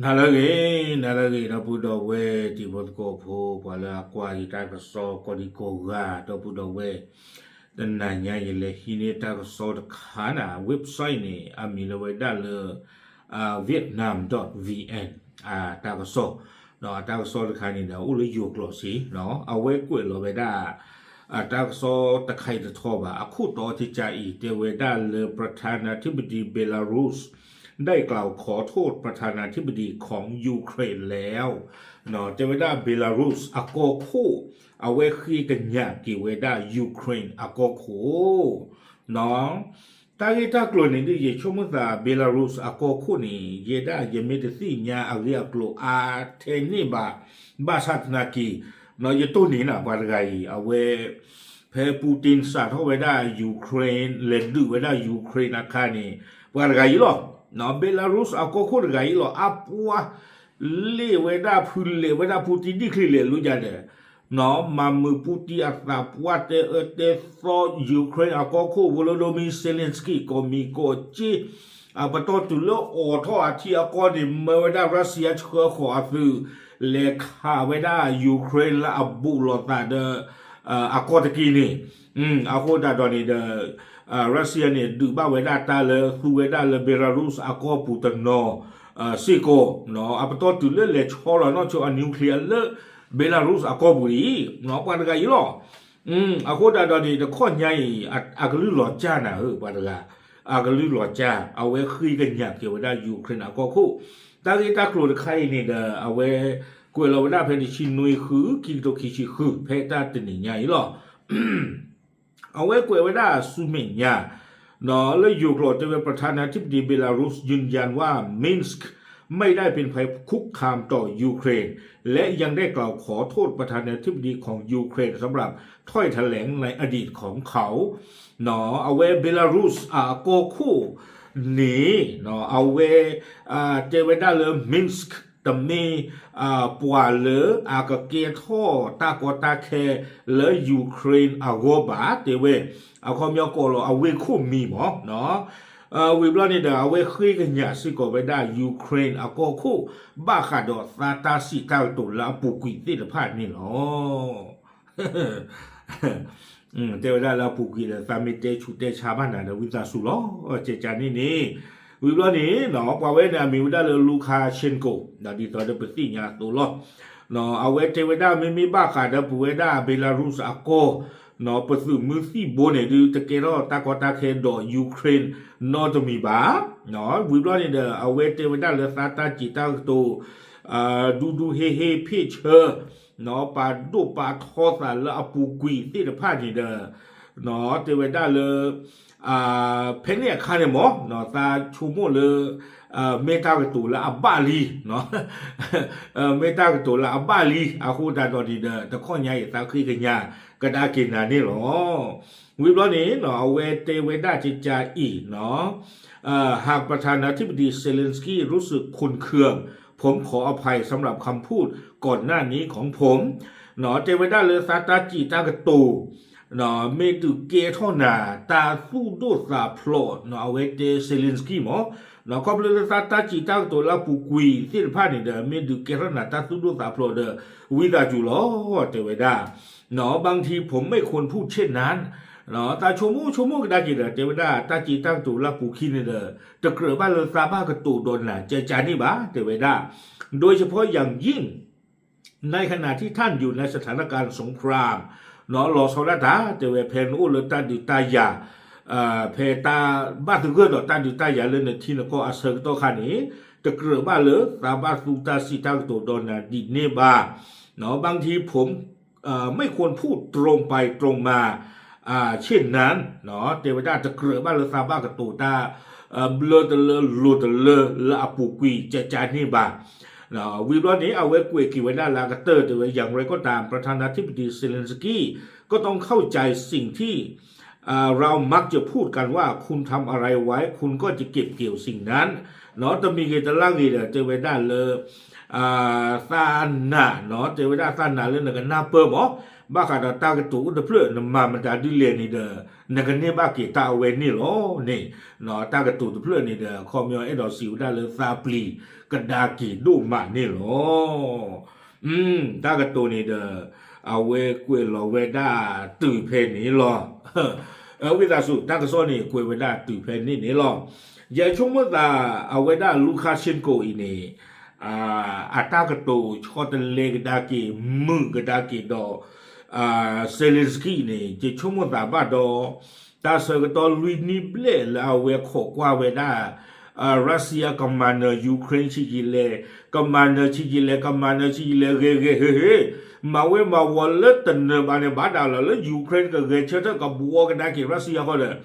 နၤလၢအဂ့ၤ, နၤလၢအဂ့ၤ ဒီပုၢ်ဒီဝဲၢ်တံၤဖိသကိးဖိ ပှၤလၢအကွၢ်ယတၢ်ကစီၣ်ကိးဒံကိးဂၤ ဒီပုၢ်ဒီဝဲၢ်, တနၤညါယလဲၤဟံးန့ၢ်တၢ်ကစီၣ်တခါန့ၣ် website န့ၣ် အမံၤလၢဝဲဒၣ်လၢ Vietnam dot V N တၢ်ကစီၣ်, ဒီးတၢ်ကစီၣ်တခါန့ၣ်ဒီး အိၣ်လၢယိၤကျိာ်စ့ၢ်, အဝဲကွဲးလီၤဝဲဒၣ် တၢ်ကစီၣ်တခါအံၤတထီဘၣ် အခိၣ်တီကကးအံၤ တဲဝဲဒၣ်လၢ ประธานาธิบดีเบลารุส ได้กล่าวขอโทษประธานาธิบดีของยูเครนแล้ว တဲဝဲဒၣ် Belarus အကီၢ်ခိၣ် အဝဲဃ့ကညးက့ၤဝဲဒၣ် Ukraine အကီၢ်ခိၣ် တၢ်ဂ့ၢ်တၢ်ကျိၤန့ၣ်ဒ်ယဆိကမိၣ်သး Belarus အကီၢ်ခိၣ်န့ၣ် ယဲဒၣ်ယမ့ၢ်တသ့ၣ်ညါအဂ့ၢ်အကျိၤအါထဲန့ၣ်ဘၣ်, ဘၣ်ဆၣ်သနာ်က့ ယတိၢ်န့ၣ်နၤ ပှၤတဂၤအံၤ အဝဲ ဖဲ Putin စးထီၣ်ဝဲဒၣ် Ukraine လဲၤဒုးဝဲဒၣ် Ukraine အခါန့ၣ် ပှၤတဂၤအံၤလီၤ, Belarus အကီၢ်ခိၣ်တဂၤအံၤလီၤ အပှၤ လ့ၣ်ဝဲဒၣ်ဖုလဲၤဝဲဒၣ် Putin ဒံၣ်ချံလဲၤလိယၤဒီး မၤမုာ် Putin အသးပှၢ်တဲအၢတဲသီ Ukraine အကီၢ်ခိၣ် Volodymyr Zelenskyy ကိးမံၤကိးက့ အပတီၢ်တုၤလၢအိးထီၣ်အထံအကီၢ်န့ၣ် မၢဝဲဒၣ် Russia ဆှၢဃီၤအသုး လဲၤခးဝဲဒၣ် Ukraine လၢအဘူးလိာ်သးဒီး အကီၢ်တက့ၢ်န့ၣ်, အဃိသတးဒီးန့ၣ်ဒီး Russia န့ၣ် ဒုးဘၣ်ဝဲဒၣ်တၢ်လၢသူဝဲဒၣ်လၢ Belarus အကီၢ်ပူၤတနီၤ စ့ၢ်ကီး အပတီၢ်တုၤလၢလဲၤဆီလီၤနီၢ်ဆိအ nuclear လၢ Belarus အကီၢ်ပူၤလံ, ပှၤတဂၤအံၤလီၤ. အဃိသတးဒီးန့ၣ် တခီညါအံၤ အကလုၢ်လီၤကၢ်နၤဧၢ ပှၤတဂၤ, အကလုၢ်လီၤကၢ် အဝဲဃ့ကညးက့ၤဝဲဒၣ် Ukraine အကီၢ်ခိၣ်, တၢ်ဂ့ၢ်တၢ်ကျိၤတခါအံၤန့ၣ်ဒီး အဝဲကွဲးလီၤဝဲဒၣ်ဖဲတဆံနွံဃု ခံကထိခံဆံဃု ဖဲတၢ်တနံၤညါအံၤလီၤ. အဝဲကွဲးဝဲဒၣ်ဆူမဲာ်ညါ လၢယိၤကျိာ်တဲဝဲ ประธานาธิบดีเบลารุสยืนยันว่า Minsk ไม่ได้เป็นภัยคุกคามต่อยูเครน และยังได้กล่าวขอโทษประธานาธิบดีของยูเครนสำหรับถ้อยแถลงในอดีตของเขา အဝဲ Belarus အကီၢ်ခိၣ်န့ၣ် အဝဲ တဲဝဲဒၣ်လၢ Minsk တမ့ၢ် ပှၤလၢအကကဲထီၣ်တၢ်ကီတၢ်ခဲလၢ Ukraine အဂီၢ်ဘၣ် တဲဝဲ, အခီပညီကိးလီၤအဝ့ၢ်ခိၣ်မံၤမး, ဝံၤဘျီန့ၣ်ဒီး အဝဲဃ့ကညးစ့ၢ်ကီးဝဲဒၣ် Ukraine အကီၢ်ခိၣ် ဘၣ်ဃးဒီးသးတၢ်စံးတၢ်ကတိၤလၢအပူၤကွံာ်သ့ၣ်တဖၣ်န့ၣ်လီၤ. တဲဝဲဒၣ်လၢအပူၤကွံာ်ဒီးသးမ့ၢ်တဲဆူးတဲဆါဘၣ်နၤဒီးဝံသးစူၤလီၤ. ကဲကန့ၣ်န့ၣ် ပှၤဝဲန့ၣ်အမံၤဝဲဒၣ်လၢ Lukashenko ဒ်သိးဒီးပသ့ၣ်ညါအသိးလီၤ. အဝဲတဲဝဲဒၣ် မ့မ့ၢ်ဘၣ်ဃးဒီးပဝဲဒၣ် Belarus အကီၢ် ပသုးမုၢ်သံၣ်ဘိန့ၣ်ဒုး တကဲထီၣ်တၢ်ကီတၢ်ခဲဒီး Ukraine နီတမံၤဘၣ်. ဝံၤဘျီန့ၣ်ဒီး အဝဲတဲဝဲဒၣ်လၢသးတၢ်စံးတၢ်ကတိၤ ဒူဒူဟ့ၣ်ဟ့ၣ် ဖ့ၣ်ဆၢ ပာ်ဒိၣ်ပာ်ထီသးလၢအပူၤကွံာ်သ့ၣ်တဖၣ်န့ၣ်ဒီး တဲဝဲဒၣ်လၢ ဖဲန့ၣ်အခါန့ၣ်မး သးဆိကမိၣ်လၢ မ့ၢ်တၢ်ကတိၤလၢအဘၣ်လံ မ့ၢ်တၢ်ကတိၤလၢအဘၣ်လံ အဃိသတးဒီးန့ၣ်ဒီး တခီညါအံၤ သးဃ့ကညးကဒါက့ၤနၤန့ၣ်လီၤ. ဝံၤဘျီန့ၣ် အဝဲတဲဝဲဒၣ်ကကးအံၤ หากประธานาธิบดีเซเลนสกี้รู้สึกขุ่นเคือง ผมขออภัยสำหรับคำพูดก่อนหน้านี้ของผม တဲဝဲဒၣ်လၢသးတၢ်စံးတၢ်ကတိၤ မ့ၢ်ဒုးကဲထီၣ်နၤ တၢ်သူၣ်ဒိၣ်သးဖျိး အဝဲတဲ Zelensky မး ခီဖျိလၢသးတၢ်စံးတၢ်ကတိၤလၢအပူၤကွံာ်သ့ၣ်တဖၣ်န့ၣ်ဒီး မ့ၢ်ဒုးကဲထီၣ်နၤတၢ်သူၣ်ဒိၣ်သးဖျိးဒီး ဝံသးစူၤလီၤ တဲဝဲဒၣ် บางทีผมไม่ควรพูดเช่นนั้น သးဆိကမိၣ်ဆိကမိၣ်ကဒါက့ၤဒီး တဲဝဲဒၣ် တၢ်စံးတၢ်ကတိၤလၢအပူၤခံန့ၣ်ဒီး တကြၢးဘၣ်လၢသးဘၣ်ကတိၤဒီးနၤ ကကန့ၣ်ဘၣ် တဲဝဲဒၣ် โดยเฉพาะอย่างยิ่ง ในขณะที่ท่านอยู่ในสถานการณ์สงคราม လီၤဆီဒၣ်တၢ် တဲဝဲ ဖဲနအိၣ်လၢတၢ်ဒုးတၢ်ယၤ ဖဲတၢ်ဘၣ်သဂၢၢ်ဒီးတၢ်ဒုးတၢ်ယၤလၢနထံနကီၢ်အဆၢကတီၢ်ခါန့ၣ် တကြၢးဘၣ်လၢသးဘၣ်သူတၢ်စံးတၢ်ကတိၤဒီးနၤဒ်န့ၣ်ဘၣ်. บางทีผม ไม่ควรพูดตรงไปตรงมา เช่นนั้น တဲဝဲဒၣ် တကြၢးဘၣ်လၢသးဘၣ်ကတိၤတၢ် ဘျၢတလၢလိၤတလၢလၢအပူၤကွံာ် ကကန့ၣ်ဘၣ်. ဝံၤဘျီန့ၣ် အဝဲကွဲးက့ၤဝဲဒၣ်လၢအကတၢၢ် တဲဝဲ อย่างไรก็ตาม ประธานาธิบดีเซเลนสกี้ก็ต้องเข้าใจสิ่งที่ เรามักจะพูดกันว่า คุณทำอะไรไว้ คุณก็จะเก็บเกี่ยวสิ่งนั้น တမံၤဂ့ၤတလါဂ့ၤဒီး တဲဝဲဒၣ်လၢ သးနာ် တဲဝဲဒၣ်သးနာ်လၢနကနၢ်ပၢၢ်မး ဘၣ်ဃးဒီးတၢ်ကတိၤအိၣ်တဖျၢၣ် နမၤမတၤဒ်လဲၣ်န့ၣ်ဒီး နကန့ၢ်ဘၣ်က့ၤတၢ်အဝဲန့ၣ်လီၤန့ၣ်, တၢ်ကတိၤတဖျၢၣ်န့ၣ်ဒီး ခီပညီအဲၣ်ဒိးစံးဝဲဒၣ်လၢသးပျံၤကဒါက့ၤဒိၣ်မးန့ၣ်လီၤ. တၢ်ကတိၤန့ၣ်ဒီး အဝဲကွဲးလီၤဝဲဒၣ်တုၤဖဲန့ၣ်လီၤ. ဝံသးစူၤ တၢ်ကစီၣ်န့ၣ် ကွဲးဝဲဒၣ်တုၤဖဲန့ၣ်န့ၣ်လီၤ. ယဆိကမိၣ်သး အဝဲဒၣ် Lukashenko အံၤန့ၣ် အတၢ်ကတိၤဆီတလဲကဒါက့ၤ မုာ်ကဒါက့ၤဒီး Zelensky န့ၣ် ယဆိကမိၣ်သးဘၣ်ဒီး တၢ်ဆၢကတီၢ်လွံၢ်နံၣ်ဘျဲၣ်လၢအဝဲခိးကွၢ်ဝဲဒၣ် Russia ကမၤနၢၤ Ukraine ဆံးကလဲၤ, ကမၤနၢၤဆံးကလဲၤ, ကမၤနၢၤဆံးကလဲၤ ဂ့ၤဂ့ၤဟ့ၣ်ဟ့ၣ်, မၤဝဲမၤဝီၤလၢတနၢၤဘၣ်န့ၣ် ဘၣ်ဒၣ်လီၤလၢ Ukraine ကဂဲၤဆၢထၢၣ်ကဘှီကဒါက့ၤ Russia အဃိဒီး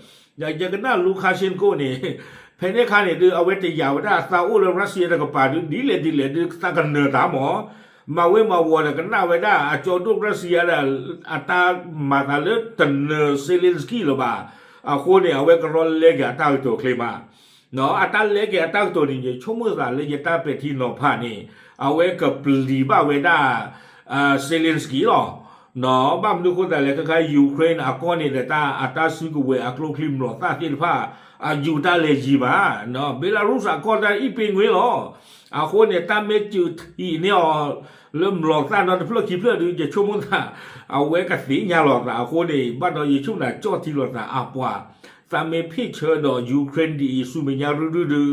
ယကနၣ် Lukashenko န့ၣ် ဖဲန့ၣ်အခါန့ၣ်ဒုး အဝဲတယာ်ဝဲဒၣ်အသးအိၣ်လၢ Russia တကပၤဒုး ဒ်လဲၣ်ဒ်လဲၣ်ဒုး သးကနၢၤသးမၢ်, မၤဝဲမၤဝီၤဒီးကနၣ်ဝဲဒၣ် အကၠီဒိၣ် Russia ဒီး အတၢ်မၤသးလၢတနၢၤ Zelensky လၢၤဘၣ်. အဃိန့ၣ် အဝဲကရီလဲက့ၤအတၢ်ကတိၤချ့မး အတၢ်လဲက့ၤအတၢ်ကတိၤန့ၣ် ယဆိကမိၣ်သးလၢယတၢ်ပဲာ်ထံနီၤဖးန့ၣ် အဝဲကပျံၤဘၣ်ဝဲဒၣ် Zelensky လီၤ. ဘၣ်မနုၤအဃိသတးလဲၣ် ခဲခါ Ukraine အကီၢ်န့ၣ်ဒီး တၢ်အတၢ်စုကဝဲၤအကျိချံမျိာ်သၣ်သ့ၣ်တဖၣ် အယူၤတၢ်လဲၤယံၤမး, Belarus အကီၢ်တၢ်အံၣ်ပ့ၤငွ့လီၤ. အဃိန့ၣ် တၢ်မ့ၢ်စူးထံးန့ၢ်အီၤ လၢမျိာ်သၣ်နီတဖျၢၣ်ခံဖျၢၣ်ဒုး ယဆိကမိၣ်သး အဝဲကသ့ၣ်ညါလိာ်သးအဃိန့ၣ် ဘၣ်ဒီးယဆိကမိၣ်သးကၠီၣ်ထံလိာ်သးအပှၤ သးမ့ၢ်ဖ့ၣ်ဆၢဒီး Ukraine ဒ်အံၤ ဆူမဲာ်ညါရုၢ်ရုၢ်ဒုး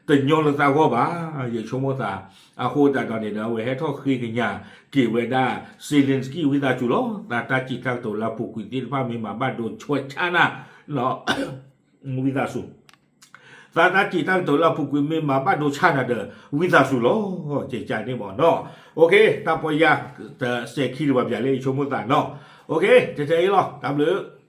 တညီလၢသးဂီၢ်ဘၣ် ယဆိကမိၣ်သး. အဃိသတးဒီးန့ၣ်ဒီး အဝဲဟဲထီၣ်ဃ့ကညးက့ၤဝဲဒၣ် Zelensky ဝံသးစူၤလီၤ. သးတၢ်စံးတၢ်ကတိၤလၢအပူၤကွံာ်သ့ၣ်တဖၣ်မ့ၢ်မၤဘၣ်ဒိဆှၢဆါနၤ ဝံသးစူၤ သးတၢ်စံးတၢ်ကတိၤလၢအပူၤကွံာ်မ့ၢ်မၤဘၣ်ဒိဆါနၤဒီး ဝံသးစူၤလီၤ. ကကန့ၣ်မၢ်နီၤ. တၢ်ပီယါ စဲးခံတဘၣ်ဘၣ်လၢယဆိကမိၣ်သးနီၤ. ထဲထဲအံၤလီၤ. တၢ်ဘျုး